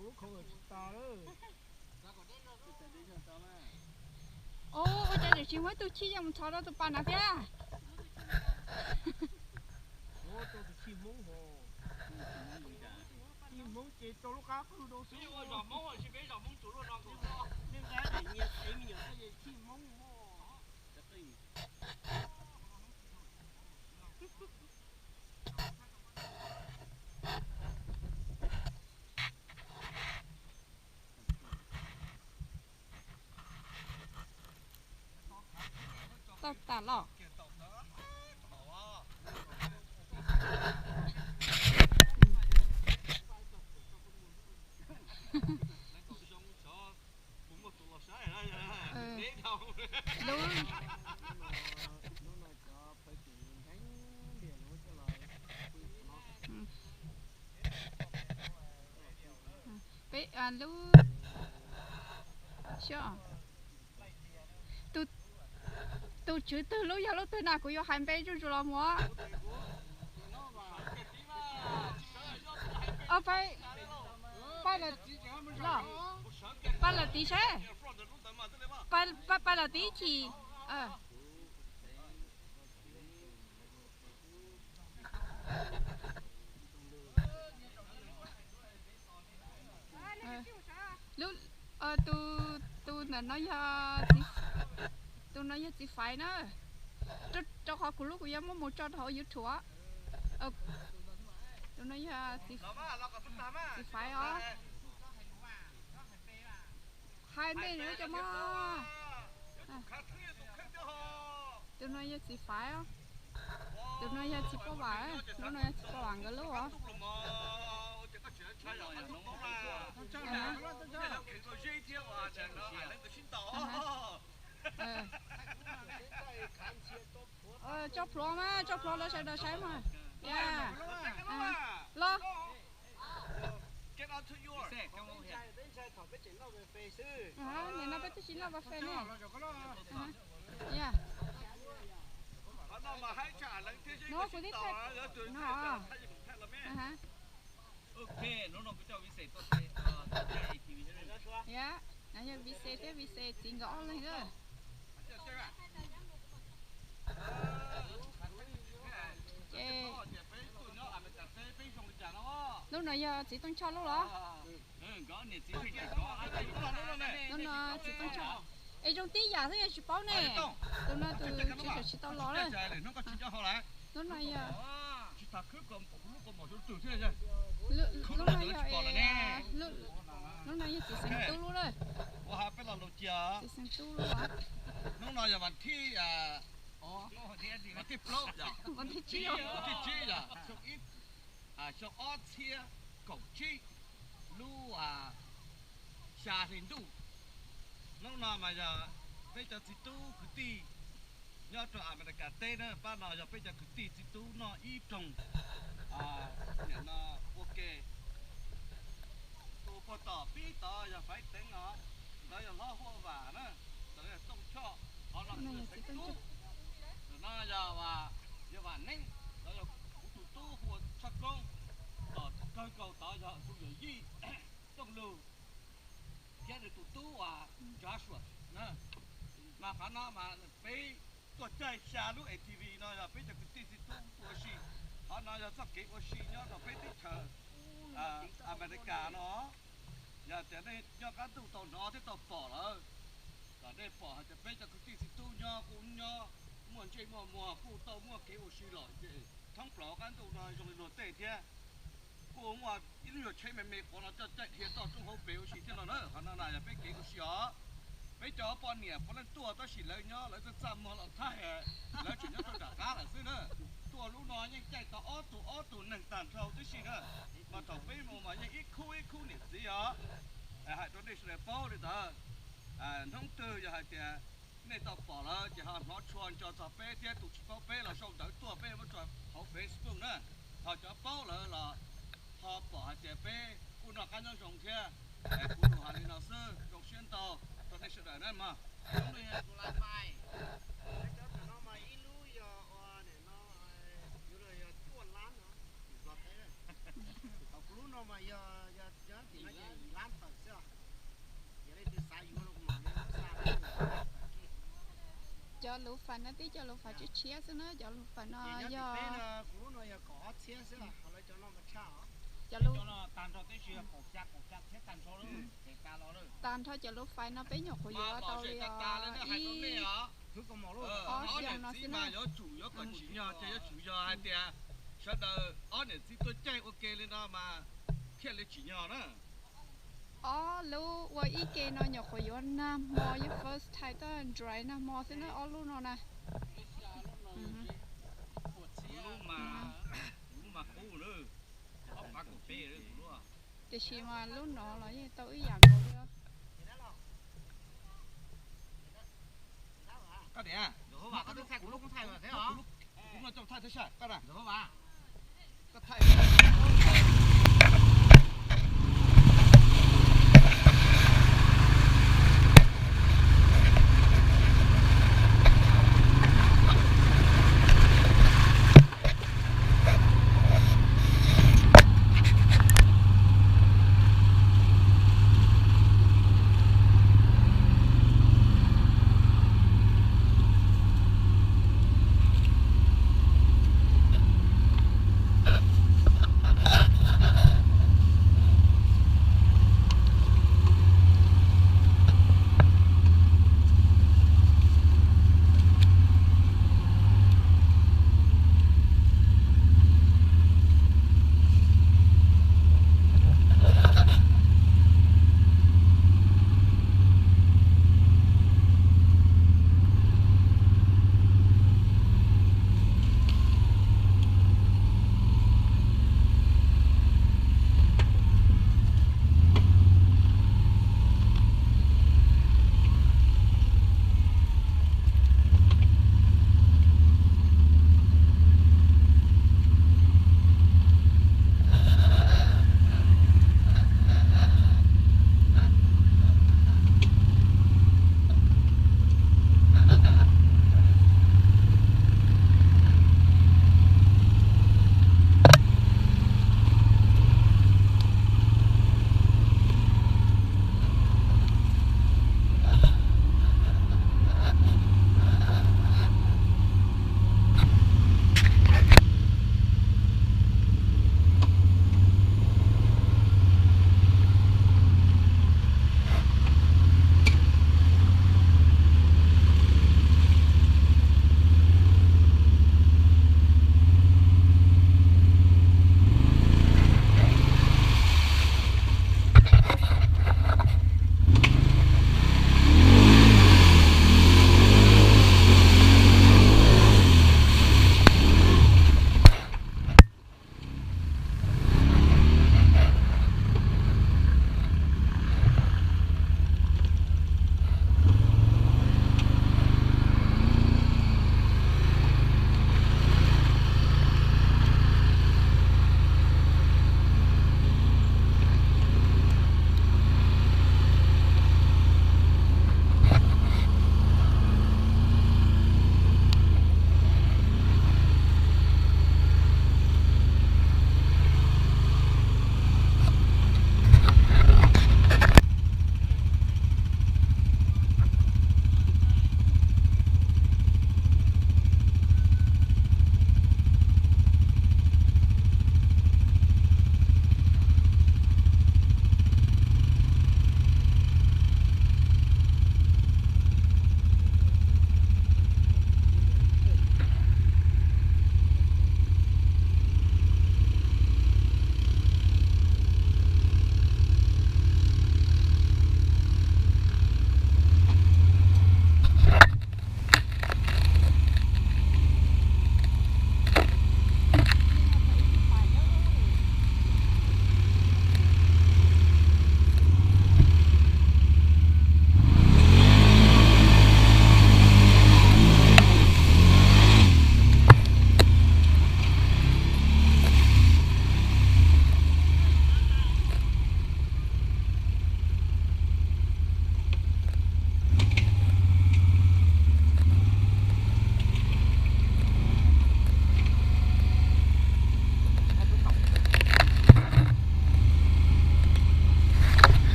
Ua cas tseem tsis muaj ib tug chij yeej mus thov rau tus pas na thiab? Tus chij Hmoob, chij Hmoob ces rau lub qab qwj rau xwb. Tau tas los. Lub, peb lub, tus tswv twg lub yog lub twg na, kuv yuav hais npe zuj zus los mus. Pab, pab lawm tid seb, pab lawm tid chim. Lub, tus, tus ntawm no yog, tus no yog txiv Faiv na. Rau qhov kuv lub kuv yuav muab mus tso rau hauv YouTube. Tus no yog txiv Faiv os. Hais npe cov mog. Tus no yog txiv Faiv os. Tus no yog txiv Paj Vam, lub no yog txiv Paj Vam nkawd lub os. Tso plhuav mas, tso plhuav rau sawv daws saib mas. Los. Nim no peb twb tsis noj pa fes ne. No kuv tib, no. Yog, no yog Vise thiab Vise txiv nkawd ob leeg na. Ces lub no yog txiv Tooj Choj lub los? Lub no txiv Tooj Choj. Es zoo tib yam xwb yog tsis paub ne. Tus no tus tsis tau los na. Lub no yog, lub no yog, lub no yog txiv Xeev Tub lub na. Txiv Xeev Tub lub. Hnub no yog vas thib, vas thib plaub, vas thib tsib, vas thib tsib yog xyoo ib, xyoo ob txhiab kaum tsib, lub xya hli ntuj. Hnub no mas yog peb cov txiv tub kwv tij nyob rau Amelikas teb na, pab no yog peb cov kwv tij txiv tub noj ib rooj, nim no ua ke. Tus puag tom pib tod yog Faiv Teev os, ntawd yog hlob Huaj Vam na, ntawd yog Tooj Choj, qhov no yog Xeev Tub, ntawm no yog, yog Vam Neeb, ntawd yog kuv tus tub hu ua Tshaj Koob, tom kawg nkaus tod yog kuv yawm yij Tooj Lug thiab nws tus tub uas Joshua na. Mas qhov no mas peb tuaj caij xya lub A T V no yog peb cov kwv tij txiv tub tuaj ua si. Qhov no yog txoj kev ua si nyob rau peb teb chaws Amelikas no. Yog tias nej nyob qab ntuj tau hnov thiab tau pom lawm, kom nej pom hais tias peb cov kwv tij txiv tub nyob kuj nyob muaj ntsej muaj muag, kuj tau muaj kev ua si lawm ces thoob plaws qab ntuj no zoo li luag tej thiab. Kuj muaj ib lub nyuag tsheb me me quav no coj caij dhia toj roob hauv pes ua si thiab no na. Qhov no na yog peb kev ua si os. Peb cov poj niam puav leej tuaj tab sis lawv nyob lawv txaj txaj muag los thaij, lawv tseem nyob rau nram qab lawm xwb na. Tuaj lub no yeej caij tau ob tug ob tug neeg tag nrho tib si na. Mas thaum peb mus mas yeej ib khub ib khub niam txiv os. Hais rau nej sawv daws paub li ntawd. Hnub twg yog hais tias nej tau pom lawm ces ho hnov tshua nco txog peb thiab, tus tsis paub peb los sau ntawv tuaj peb muab tso hauv Facebook na. Ho cov paub lawm los ho pom hais tias peb kuj noj qab nyob zoo thiab. Kuv lus hais li no xwb, zoo siab ntau rau nej sawv daws na mog. Lub no mas yog, yog tim no ces ib lab. Lub fais no tib cov lub fais tshiab tshiab xwb na, cov lub fais no yog, cov lub, tag nrho cov lub fais no peb nyuam qhuav yuav tau li ib ob xyoo no xwb na. Yuav tsum yog kom tsim nyog ces yuav tsum yog hais tias sawv daws ob niam txiv tuaj caij ua ke li no mas thiaj li tsim nyog na. Ob lub ua ib ke no nyuam qhuav yuav nag hmo, yeej first time tuaj drive nag hmo xwb na, ob lub no na. Kuv lub mas, kuv lub mas qub na, ob phav kaum peb lub. Tiam sis mas lub no los yeej tau ib yam nkaus li. Koj niam, kuv no coj thaij thiab sas, koj na, koj thaij.